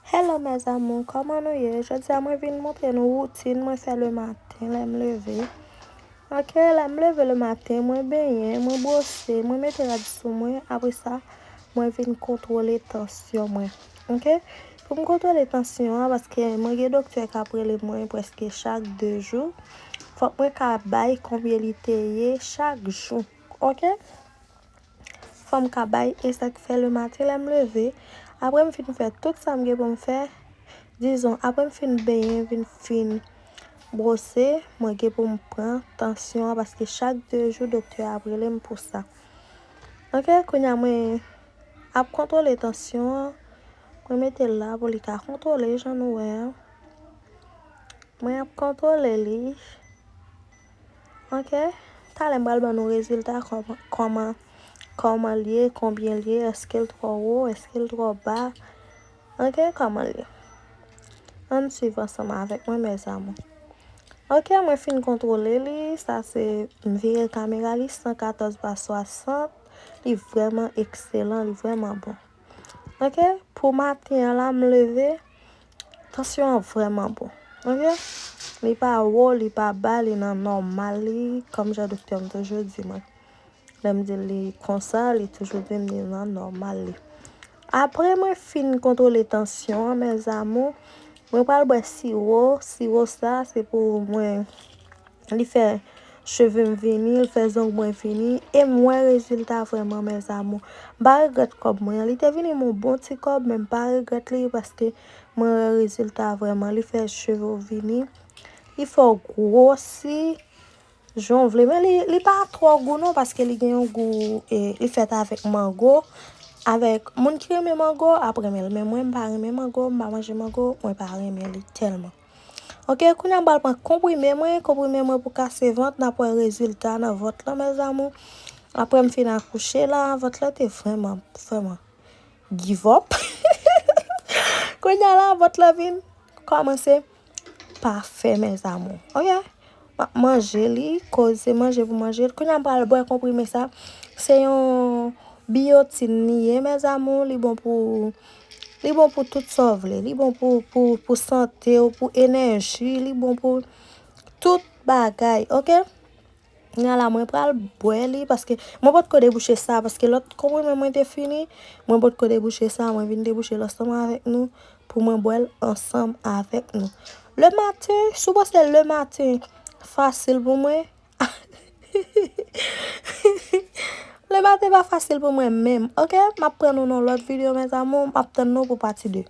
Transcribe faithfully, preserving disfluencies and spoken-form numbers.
Hello mes amours, kòman nou ye? Jodi a mwen vin montre nou woutin mwen fè le maten lè m leve. Ok, lè m leve le maten, mwen benyen, mwen bwose, mwen mete rad sou mwen, apre sa, mwen vin kontwole tansyon mwen. Ok? Pou m kontwole tansyon an, paske mwen gen doktè k ap rele mwen prèske chak de jou, fòk mwen ka bay konbyen li te ye chak jou. Ok? Fò m ka bay, e sa k fè le maten lè m leve, apre m fin fè tout sa m gen pou m fè, dizon, apre m fin benyen, vin fin bwose, mwen gen pou m pran tansyon an, paske chak de jou doktè a ap rele m pou sa. Ok, kounye a mwen ap kontwole tansyon an, mwen mete l la pou li ka kontwole jan nou wè a. Mwen ap kontwole li. Ok? Talè m pral ban nou rezilta kòman, kòman, kòman l ye, konbyen l ye, èske l twò wo, èske l twò ba. Ok, kòman l ye? Ann swiv ansanm avèk mwen, mes amours. Ok, mwen fin kontwole li. Sa se, m vire kamera li, san katòz pa swasant. Li vrèman ekselan, li vrèman bon. Ok, pou maten an la, m leve, tansyon an vrèman bon. Ok, li pa wo, li pa ba, li nan nòmal li, kòm jan doktè m toujou di mwen. Lè m di l li konsa, li toujou di m li nan nòmal li. Apre mwen fin kontwole tansyon an, mes amours, mwen pral bwè siwo. Siwo sa, se pou mwen, li fè cheve m vini, li fè zong mwen vini, e m wè rezilta vrèman, mes amours. M pa regrèt kòb mwen an. Li te vini m yon bon ti kòb, men m pa regrèt li, paske mwen wè rezilta vrèman. Li fè cheve w vini, li fè w gwosi, jan w vle, men li, li pa twò gou non, paske li gen yon gou, e, li fèt avèk mango. Avèk moun ki renmen mango, ap renmen l. Men mwen, m pa renmen mango, m pa manje mango, mwen pa renmen li tèlman. Ok, kounye a m pral pran konprime mwen, konprime mwen pou kase vant, n ap wè rezilta nan vant lan, mes amours. Apre m fin akouche la, vant lan te vrèman, vrèman give up. Kounye a la, vant lan vin kòmanse pafè, mes amours. Ok? M ap manje li, koze manje pou manje. Kounye a m pral bwè konprime sa. Se yon biyotin li ye, mes amours. Li bon pou, li bon pou tout sa w vle. Li bon pou, pou, pou sante w, pou enèji. Li bon pou tout bagay, ok? Kounye a la, mwen pral bwè li, paske mwen potko debouche sa, paske lòt konprime mwen te fini, mwen potko debouche sa, mwen vin debouche l ansanm avèk nou, pou mwen bwè l ansanm avèk nou. Le maten, si w panse le maten fasil pou mwen, le maten pa fasil pou mwen menm, ok? M ap pran nou nan lòt videyo, mes amours, m ap tann nou pou pati de.